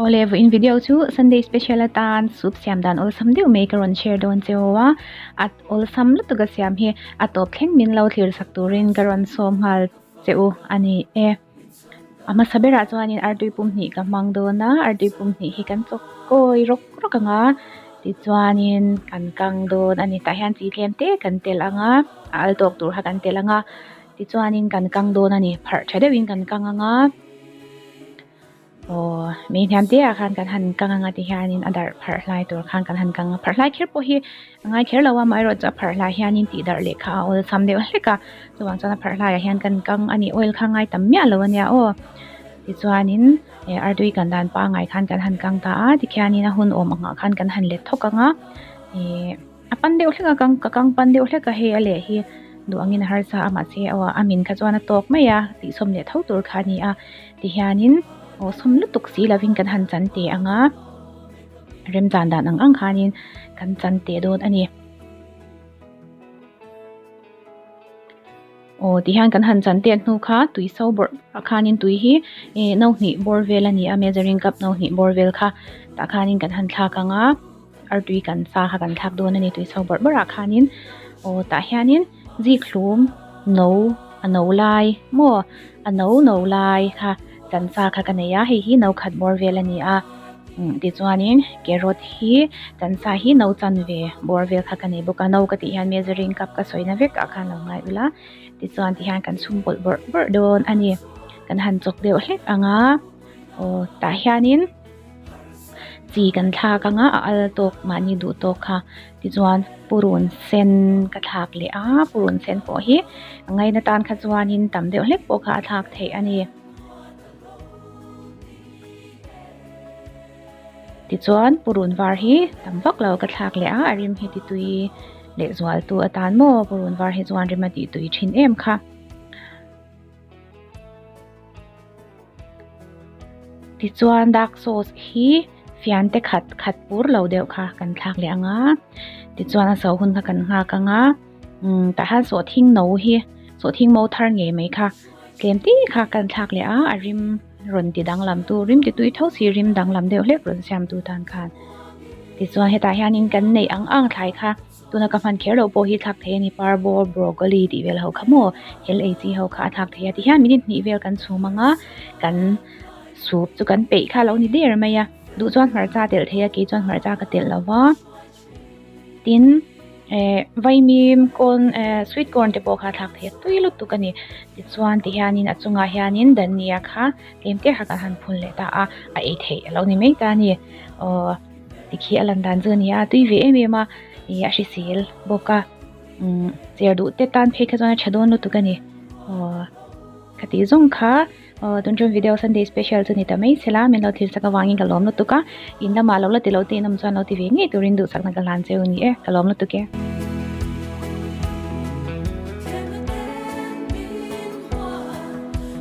Awle vawiin video chu Sunday special atan soup siam dan awlsam deuh mai ka rawn share dawn che aw a, a awlsam lutuk a siam hi a tawp thleng min lo thlir sak turin ka rawn sawm nghal che u a ni e. A hmasa berah chuanin artui pum hnih ka hmang dawn a, artui pum hnih hi kan chawk kawi rawk rawk ang a, tichuanin kan kang dawn a ni. Tah hian chi tlem te kan telh ang a, a al tawk tur kha kan telh ang a, tichuanin kan kang dawn a ni. Pharh tha deuhin kan kang ang a. Aw mi hniam te ah khan kan han kang anga ti hianin a darh pharh hlai tur khan kan han kang a pharh hlai kher pawh hi a ngai kher lo a amaherawh chu a pharh hlai hianin tih darh leh kha a awlsam deuh hlek a chuvang chuan a pharh hlaiah hian kan kang a nih oil kha a ngai tam miah lo ania aw tichuanin eh artui kan dan pangai khan kan han kang ta a tikhianin a hun awm angah khan kan han let thawk ang a ih a pan deuh hlek a kang ka kang pan deuh hlek a hei a leh hi duh angin a harsa a mahse aw a min kha chuan a tawk mai a tihsawm leh tho tur kha a ni a. Tihianin aw sawm lutuk si lovin kan han chan teh ang a, remchan dan ang ang khanin kan chan teh dawn a ni. Aw tihian kan han chan teh hnu kha tui so bawrh ah khanin tui hi eh no hnih bawr vel a ni a measuring cup no hnih bawr vel kha tah khanin kan han thlak ang a, artui kan sa kha kan thlak dawn a ni tui so bawrh bawrh ah khanin aw tah hianin zik hlum no a no lai maw a no no lai kha chansa kha ka nei a hei hi no khat bawr vel a ni a umm tichuanin carrot hi chansa hi no chanve bawr vel kha ka nei bawk a no ka tih hian measuring cup ka sawina vek ah khan lo ngai ula tichuan tihian kan chhum pawlh bawrh bawrh dawn a ni kan han chawk deuh hlek ang a aw tah hianin. Chi kan thlak anga a al tawk mahni duh tawk kha tichuan purun sen ka thlak leh a purun sen pawh hi a ngaina tan kha chuanin tam deuh hlek pawh kha a thlak theih a ni. Tichuan purun var hi tam vak lo ka thlak leh a a rim hi ti tui leh zual tu atan maw purun var hi chuan rim a tih tui thin em kha. Tichuan dark sauce hi fian te khat khat pur lo deuh kha kan thlak leh ang a tichuan a so hun kha kan nghak ang a umm tah hian sawhthing no hi sawhthing mo thar ngei mai kha tlem te kha kan thlak leh a a rim rawn ti danglam tu rim ti tui tho si rim danglam deuh hlek rawn siam tu tan khan tichuan hetah hianin kan neih ang ang thlai kha. Tuna ka hman kher loh pawh hi thlak thei a ni, parbo, broccoli tih vel ho kha maw hel ei chi ho kha a thlak thei a tihian minute hnih vel kan chhum ang a, kan soup chu kan peih kha a lo ni der mai a, duh chuan hmarcha a telh thei a kei chuan hmarcha ka telh lo va, tin eh vaimim corn eh sweet corn te pawh kha a thlak thei a tui lutuk a ni tichuan tihianin a chungah hianin dhania kha tlem te kha kan han phun leh ta a, a ei theih a lo ni mai ta a ni aw. Tikhi a lan dan chu a ni a, a tui ve em em a, ih a hrisel bawk a, umm cher duh te tan phei kha chuan a tha dawn lutuk a ni, aw khati zawng kha aw tun ṭum video sunday special chu ni ta mai se la, min lo thil chak avangin ka lawm lutuk a, in lamah lo la ti lo te in awm chuan lo ti ve ngei turin duhsakna ka hlan cheu a ni e, ka lawm lutuk e.